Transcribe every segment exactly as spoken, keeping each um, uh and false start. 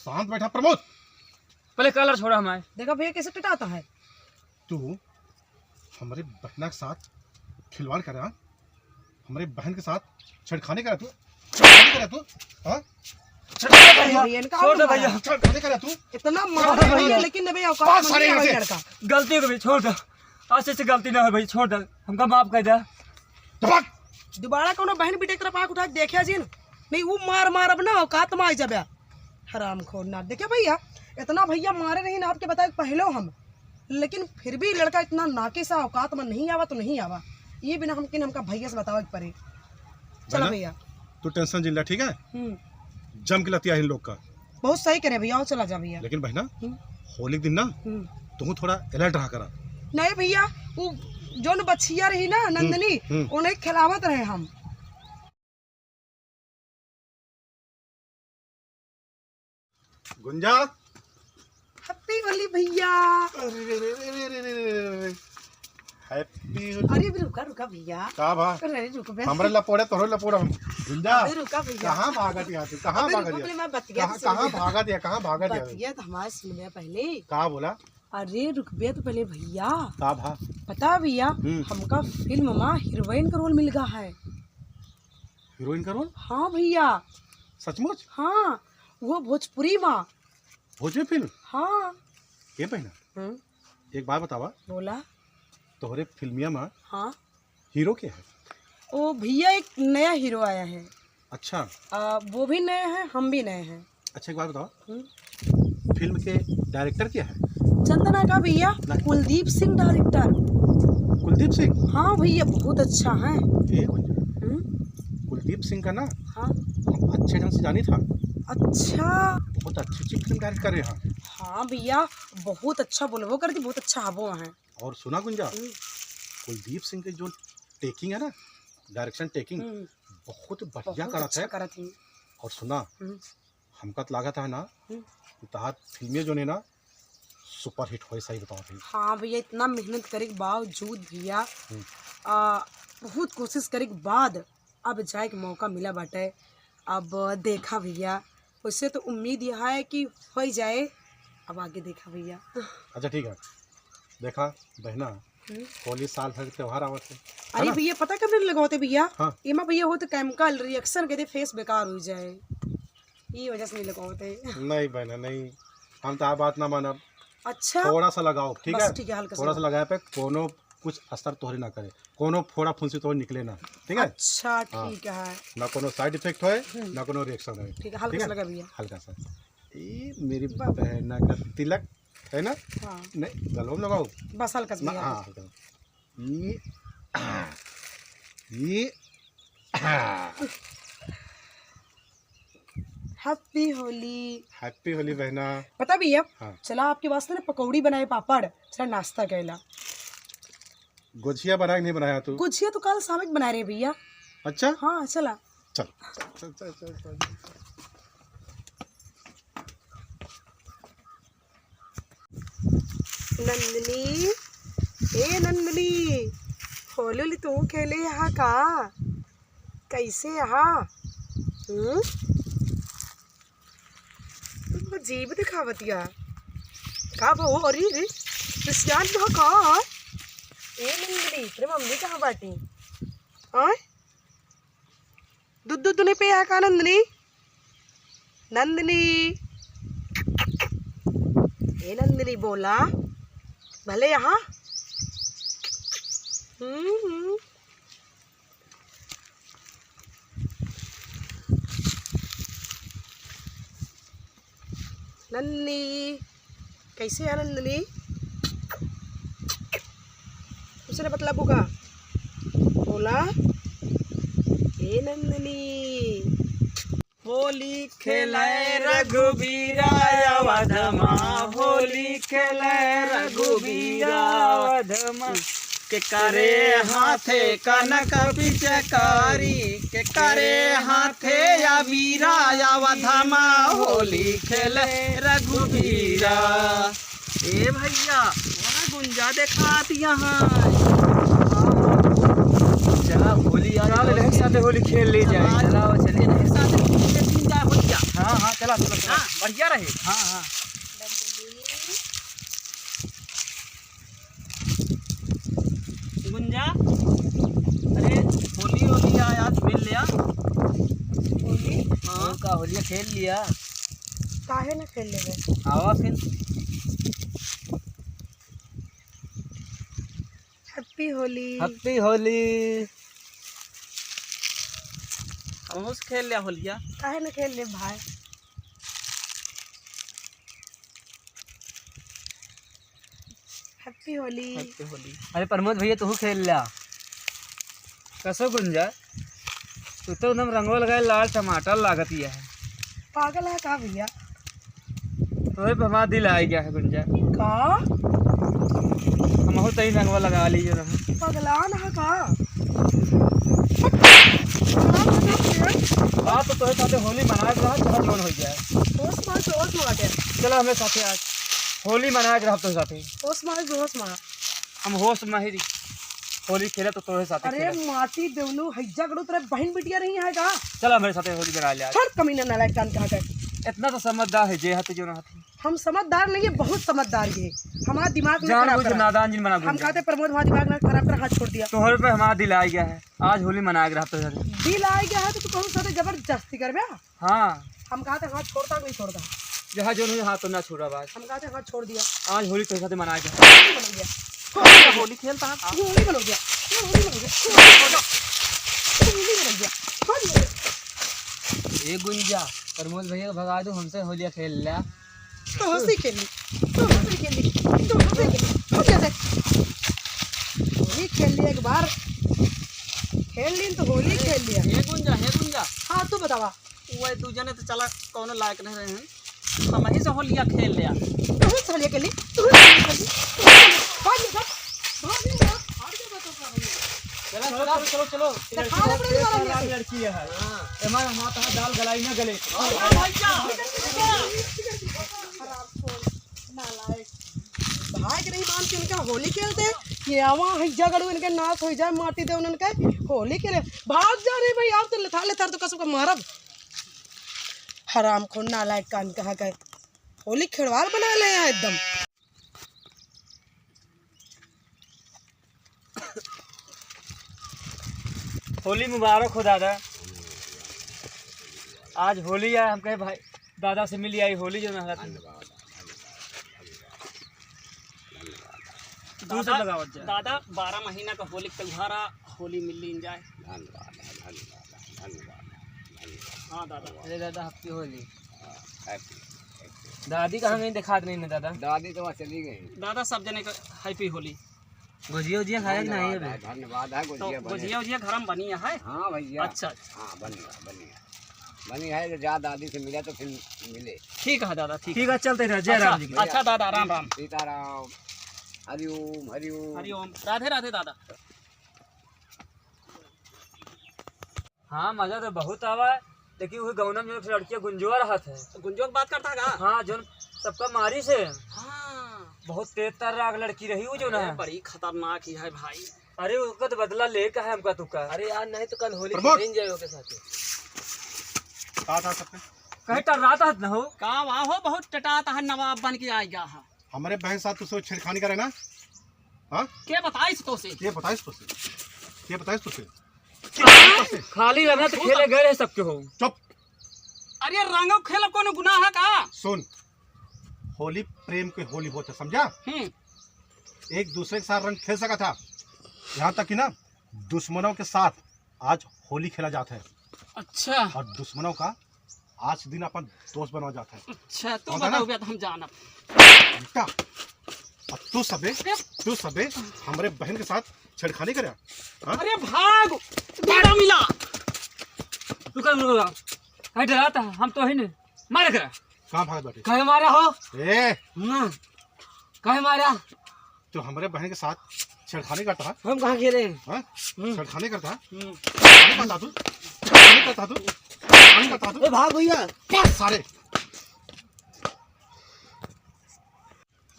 शांत बैठा प्रमोद। पहले कॉलर छोड़ा हमारे। देखा भैया कैसे टटाता है। तू हमरे बहना के साथ खिलवाड़ करे, हाँ? हमरे बहन के साथ छेड़खानी करे तू, छेड़खानी करे तू, हाँ? छोड़ दे भैया, भैया, इनका छोड़ दे भैया। छेड़खानी करे तू। इतना मार रही है, लेकिन अबे औकात में नहीं आवे लड़का। गलती हो गई, छोड़ दे। आज से गलती ना हो भाई, छोड़ दे, हमका माफ कर दे। दोबारा कौनो बहन बेटे की तरफ आँख उठा के देखे जिन, नहीं वो मार मार अब ना औकात में आ जाबे। हरामखोर ना। देखिए भैया, इतना भैया मारे रही ना आपके बताए पहले हम, लेकिन फिर भी लड़का इतना नाकिस है, औकात में नहीं आवा तो नहीं आवा। ये बिना हम किन हमका भैया से बतावे के पड़े। चला बहना, भैया। तू टेंशन जिन ला, ठीक है? हम्म। जम के लतिया इन लोग का। बहुत सही करे भैया, और चला जा भैया। लेकिन बहना, हम्म। होली के दिन ना, हम्म। तू थोड़ा अलर्ट रहा करा। नहीं भैया, वो जोन बछिया रही ना, हम्म, नंदनी, हम्म। उन्हें खिलावत रहे हम। गुंजा। Happy होली भैया। अरे रे रे रे। Happy होली। अरे अभी रुका, रुका भैया। का भा? अरे रुक बे। हमरे लपोड़े, तोहरे लपोड़ा हम। गुंजा। अरे रुका भैया। कहाँ भागत या तू? कहाँ अबे भागत रुको, या? पहले मैं बतिया कहाँ, तो सुन कहाँ ले। भागत या? कहाँ भागत या? बतिया तो हमारे सुन ले पहले। का बोला? अरे रुक बे तो पहले भैया। का भा? पता भैया, हम्म। हमका फिल्म मा हीरोइन का रोल मिल गा है। हीरोइन का रोल? हाँ भैया। सचमुच? हाँ, वो भोजपुरी मा। भोजपुरी फिल्म? हाँ। के बहना? हम्म। एक बात बतावा। बोला। तोहरे फिल्मिया मा हाँ। हीरो के है? ओ भैया, एक नया हीरो आया है। अच्छा। आ, वो भी नए हैं, हम भी नए हैं। अच्छा, एक बात बताओ, हम्म। फिल्म के डायरेक्टर क्या है? चंदना का भैया, ना। कुलदीप सिंह डायरेक्टर। कुलदीप सिंह? हाँ भैया, बहुत अच्छा है। ए, कुलदीप। हम्म। कुलदीप सिंह का ना, हाँ। हम अच्छे ढंग से जानी था। अच्छा। बहुत अच्छी अच्छी फिल्म डायरेक्ट कर रहे हैं। हाँ भैया, बहुत अच्छा बोलबो करती, बहुत अच्छा हबो है। और सुना गुंजा, हम्म। कुलदीप सिंह के जो टेकिंग है ना, डायरेक्शन टेकिंग, हम्म। बहुत बढ़िया बहुत करत अच्छा है। करत है। और सुना, हम्म। हमका तो लागत है ना, हम्म। कि तहार फिल्में जो है ना, सुपरहिट होए, सही बताओ भाई। हाँ भैया, इतना मेहनत करे के बावजूद भैया, हम्म। आ, बहुत कोशिश करे के बाद अब जाए के मौका मिला बाटे। अब देखा भैया, उससे तो उम्मीद यह है कि हो ही जाए। अब आगे देखा भैया। अच्छा ठीक है, देखा बहना, हम्म। होली साल भर के त्योहार आवत है, है अरे ना? भैया, पता कब नहीं लगावते भैया? हाँ। एमा भैया हो तो केमिकल रिएक्शन के दे फेस बेकार हो जाए, ये वजह से नहीं लगावते। नहीं बहना, नहीं, हम तो आ बात ना मानब। अच्छा। थोड़ा सा लगाओ, ठीक बस है? ठीक है, हल्का सा थोड़ा सा लगाओ। लगाए पे कोनो कुछ असर तोहरे ना करे, कोनो फोड़ा फुंसी तोहरे निकले ना, ठीक है? अच्छा, हाँ। ठीक है। ना कोनो साइड इफेक्ट होए, हम्म। ना कोनो रिएक्शन होए, ठीक है, हल्का ठीक सा है? लगा भैया। हल्का सा। ये मेरी बस। बहना का तिलक है ना? हाँ। नहीं, गलो में लगाओ। बस हल्का सा ना, भैया। हाँ, हल्का सा। ये, ये, Happy होली। Happy होली बहना। पता भैया, हाँ। चला आपके वास्ते ना पकौड़ी बनाए, पापड़, चला नाश्ता कैला। गुझिया बना के नहीं बनाया तू? गुझिया तो कल शाम के बना रहे भैया। अच्छा? हाँ, चला। चल, चल, चल। नंदनी, ए नंदनी, होली होली तू खेले यहाँ का? कैसे यहाँ? हम्म? तुमको जीभ दिखावतिया। का बहू, अरे रे, क्रिस्टियान यहाँ का? ए नंदनी, तेरे मम्मी कहाँ बाटी? आय? दूध, दूध नहीं पिया है का नंदनी? नंदनी, ए नंदनी बोला, भले यहाँ। हम्म, हम्म। नन्नी, कैसे है नंदनी? तुमसे ना बतलाबू का? बोला, ए नंदनी। होली खेले रघुबीरा अवध मा, होली खेले रघुबीरा अवध मा। के करे हाथे कनक पिचकारी, के करे हाथे अबीरा, अवध मा होली खेले रघुबीरा। ए भैया, वहाँ गुंजा देखात यहाँ। चला होली आ चल, गई। इनके साथे होली खेल ली जाए। चला, चलाओ, चलिए। इनके साथे होली खेल ली जाए, होली जा। हाँ, हाँ, हाँ, चला, चला, चला। हाँ, बढ़िया रहे। हाँ, हाँ। गुंजा, अरे, होली, होली आ, आज खेल लिया। होली? हाँ। का होलिया खेल लिया? काहे ना खेल लेबे? आवा फिर। Happy होली। Happy होली। हमहू से खेल लिया होलिया। काहे ना खेल ले भाई? Happy होली। Happy होली। अरे प्रमोद भैया, तू खेल लिया। कसो गुंजा, तू तो एकदम रंगवा लगाए लाल टमाटर लागत ही है। पागल है का भैया? तोहे पे हमारा दिल आ गया है गुंजा। का? हम हो तही रंगवा लगा लीजिए ना। पगलान है का? बात तो तोहे साथे होली मनाए रहा, चाहे जोन हो जाए। होश मार, होश मार दे। चला हमें साथे आज होली मनाए रहा तोहे साथे। होश मार, होश मार। हम होश में ही होली खेले तो तोहे साथे अरे खेले। माटी देवनू, हैजा गड़ू तेरे बहन बिटिया नहीं है का? चला मेरे साथे होली मना ले आज। छोड़ कमीना नालायक कान कहाँ का। इतना तो समझदार है जे हत जो ना हत। हम समझदार नहीं है, बहुत समझदार ये। हमारा दिमाग ना खराब करा। नादान जिन बना हम कहते प्रमोद हमारा दिमाग ना खराब कर, हाथ छोड़ दिया। तोहरे पे हमारा दिल आ गया है, आज होली मना के रहा तो। दिल आ गया है तो तू कहूँ साथे जबरदस्ती करबे? हाँ। हम कहा थे हाथ छोड़ता कि नहीं छोड़ता? जहाँ जो नहीं हाथ तो ना छोड़ा बात। हम कहा थे हाथ छोड़ दिया। आज होली तो साथे मनाए गए। होली बन गया। होली खेलता है। होली बन गया। होली बन गया। होली बन गया। होली बन गया। ए गुंजा, प्रमोद भैया को भगा दो, हमसे होलिया खेल लिया। तो हंसी खेली, तो हंसी खेली, तो हंसी खेली। हम जैसे होली खेल लिया एक बार, खेल ली तो होली खेल लिया। हे गुंजा, हे गुंजा। हाँ, तू बतावा। वह दू जने तो चला कौनो लायक नहीं रहे हैं, हम ही से होलिया खेल लिया। तू ही से होलिया खेली, तू ही से होलिया खेली, तू ही से होलिया, भाग ले, भाग, भाग ले, भाग ले, भाग ले। चलो, चलो, चलो, चलो, चलो। तो खा ले, बड़े वाला लड़की है। हाँ। एमा हमारा तहाँ दाल गलाई ना गले। हाँ, भैया। खराब छोड़, नालायक। भाई के नहीं मान के उनका होली खेलते, ये आवा है झगड़ू इनके नाश हो जाए, माटी दे उनके होली खेले। भाग जा रे भाई, आप तो लेथार लेथार तो कसम का मारब। हराम खोर नालायक कान कहाँ का है। होली खिलवाड़ बना ले हैं एकदम। होली मुबारक हो दादा। आज होली है, हम कहे भाई दादा से मिली आई होली जो ना रहती। तू सब दादा, लगावत जा। दादा, बारह महीना का होली के त्योहार आ, होली मिल लीन जाए। धन्यवाद है, धन्यवाद है, धन्यवाद है, धन्यवाद। हाँ दादा। अरे दादा, happy होली। हाँ, happy, happy। दादी कहाँ गई, दिखात नहीं ना दादा। दादी तो वहाँ चली गई। दादा, सब जने का happy होली। गुजिया उजिया खाया कि नहीं अभी? धन्यवाद है, धन्यवाद है, तो गुजिया बने। गुजिया उजिया घर में बनी है? हाँ भैया। अच्छा, अच्छा। हाँ, बनी है, बनी है। बनी है, तो जा दादी से मिला तो फिर मिले। ठीक है दादा, ठीक ठीक है। है, चलते रहे, जय अच्छा, राम जी की। अच्छा दादा, राम राम। सीताराम, हरिओम, हरिओम। हरिओम, राधे राधे दादा। हाँ, मजा तो बहुत आवा है, लेकिन वही गौना में जो लड़कियाँ गुंजवा रहत है। गुंजवा की बात करता है का? हाँ, जो सबका मारी से। हाँ। बहुत तेज तर्राक लड़की रही वो जो ना। अरे, बड़ी खतरनाक ही है भाई। अरे, उसका तो बदला ले का है हमका तुका। अरे यार, नहीं तो कल होली प्रमोद। खेलें जाए ओके साथे। कहा था सबके? कहीं टर्रात है ना हो? का वहाँ हो, बहुत टटात है, नवाब बन के आ गया है। हमारे बहन साथ तुझसे छेड़खानी करे ना? हाँ? के बताइस तोसे? के बताइस तोसे? के बताइस तोसे? खाली लगा तो खेले गए रहे सबके हो। चुप। अरे रंगो खेल कोनो गुनाह है का? सुन, होली प्रेम के होली होत है, समझा? हम्म। एक दूसरे के साथ रंग खेल सका था, यहाँ तक कि ना दुश्मनों के साथ आज होली खेला जात है। अच्छा। और दुश्मनों का आज दिन अपन दोस्त बनवा जात है। अच्छा, तू समझा ना? बताओ बे, तो हम जानब। बेटा, अब तू सबे, अरे तू सबे हमरे बहन के साथ छेड़खानी करे, हाँ? अरे भाग, बेटा मिला। रुका, रुका, रुका। काहे डराता है? हम तो ही नहीं। मारे करा। कहाँ भागत बाटे? काहे मारा हो? ए! ना। काहे मारा? तो हमरे बहन के साथ छेड़खानी करता है? हम कहाँ खेले? हाँ? हम्म। छेड़खानी करता है? हम्म। छेड़खानी करता तू? छेड़खानी करता तू? छेड़खानी करता तू? ए, भाग भैया। बस सारे।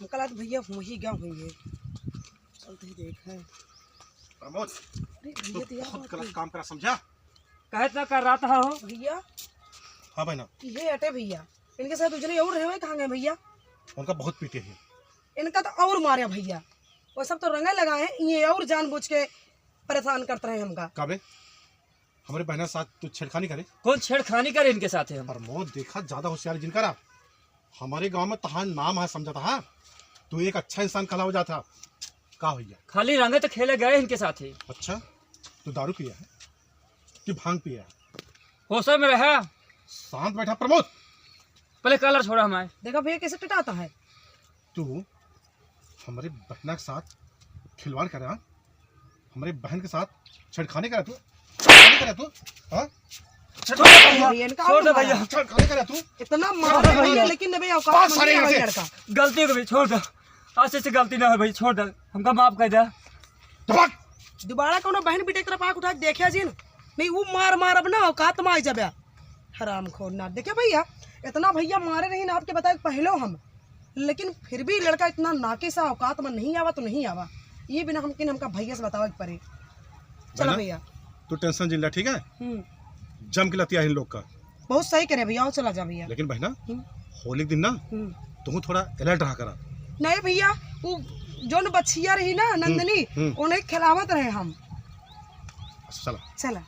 हम कल आज भैया वही गाँव हुई है। चलते ही देख है। प्रमोद, अरे भैया, तू तो यार बहुत बात गलत है। काम करा, समझा? कहे तो कर रहा था हो। भैया, हाँ बहना। ये हटे भैया, इनके साथ दूसरे और रहे हुए कहाँ गए भैया? उनका बहुत पीटे हैं। इनका तो और मारे भैया, वो सब तो रंगे लगा है, ये और जानबूझ के परेशान करते रहे हमका। काबे, हमरे बहना साथ तू छेड़खानी करे? कौन छेड़खानी करे इनके साथ है हम? प्रमोद, देखा, ज्यादा होशियारी जिन करा। हमरे गांव में तहार नाम है, समझा था, तू एक अच्छा इंसान कहलावा जात है। का भैया? खाली रंगे तो खेले गए इनके साथ है। अच्छा, तू दारू पिया है कि भांग पिया है? होश में रहा। शांत बैठा प्रमोद। पहले कॉलर छोड़ा हमारे। देखा भैया कैसे पिटाता है। तू हमरे बहना के साथ खिलवाड़ करे, हाँ? हमरे बहन के साथ छेड़खानी करे तू, छेड़खानी करे तू, हाँ? छोड़ दे भैया, भैया, इनका छोड़ दे और भैया। मारा। छेड़खानी करे तू। इतना मारा भैया, लेकिन अबे औकात बात में सारे नहीं यहाँ है से। लड़का। गलती हो गई, छोड़ दे। आज से गलती ना हो भाई, छोड़ दे, हमका माफ कर दे। दबक। दोबारा कोनो बहन बेटे की तरफ आँख उठा के देखिया जिन, नहीं वो मार मार अब ना औकात में आ जाबे। हरामखोर ना। देखिए भैया, इतना भैया मारे रही ना आपके बताए पहले हम, लेकिन फिर भी लड़का इतना नाकिस है, औकात में नहीं आवा तो नहीं आवा। ये बिना हम किन हमका भैया से बतावे के पड़े। चला बहना, भैया। तू टेंशन जिन ला, ठीक है? हम्म। जम के लतिया इन लोग का। बहुत सही करे भैया, और चला जा भैया। लेकिन बहना, हम्म। होली के दिन ना, हम्म। तू थोड़ा अलर्ट रहा करा। नहीं भैया, वो जोन बछिया रही ना, नंदनी, हम्म। उन्हें खिलावत रहे हम। चला। चला।